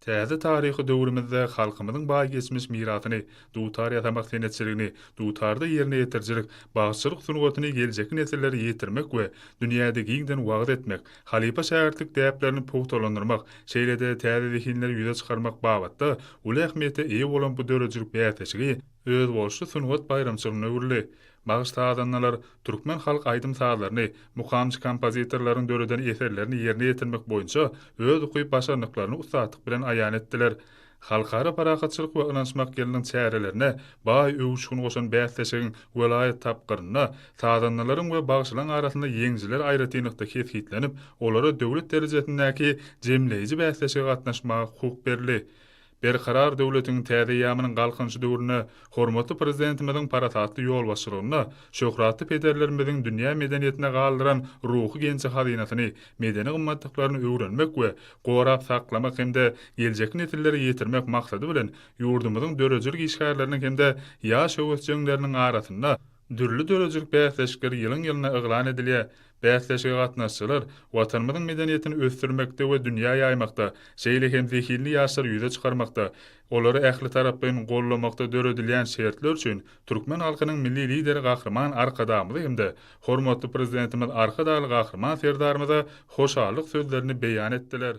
Täze taryhy döwrümizde halkymyzyň baý geçmiş mirasyny, dutar ýasamak senetçiligini, dutarda ýerine ýetirijilik, bagşyçylyk sungatyny geljekki nesillere ýetirmek we dünýäde giňden wagyz etmek, halypa-şägirtlik däplerini pugtalandyrmak, şeýle-de täze zehinleri ýüze çykarmak babatda uly ähmiýete eýe bolan bu döredijilik bäsleşigi özboluşly sungat baýramçylygyna öwrüldi. Bagşy-sazandalar türkmen halk aýdym-sazlaryny, mukamçy kompozitorlaryň döreden eserlerini ýerine ýetirmek boýunça öz ukyp-başarnyklaryny ussatlyk bilen aýan etdiler. Halkara parahatçylyk we ynanyşmak ýylynyň çärelerine baý öwüşgin goşan bäsleşigiň welaýat tapgyrynda sazandalaryň we bagşylaryň arasynda ýeňijiler aýratynlykda kesgitlenip, olara döwlet derejesindäki jemleýji bäsleşige gatnaşmaga hukuk berildi. Berkarar döwletiň täze eýýamynyň Galkynyşy döwründe hormatly Prezidentimiziň parasatly ýolbaşçylygynda şöhratly pederlerimiziň dünýä medeniýetine galdyran ruhy genji-hazynasyny, medeni gymmatlyklaryny öwrenmek we gorap saklamak hem-de geljekki nesillere ýetirmek maksady bilen ýurdumyzyň döredijilik işgärleriniň hem-de ýaş höwesjeňleriniň arasynda Dürli döredijilik bäsleşikleri ýylyň-ýylyna yglan edilýär. Bäsleşige gatnaşyjylar Watanymyzyň medeniýetini ösdürmekde we dünýä ýaýmakda, şeýle hem zehinli ýaşlary ýüze çykarmakda, olary ählitaraplaýyn goldamakda döredilýän şertler üçin türkmen halkynyň Milli Lideri Gahryman Arkadagymyza hem-de hormatly Prezidentimiz Arkadagly Gahryman Serdarymyza hoşallyk sözlerini beýan etdiler.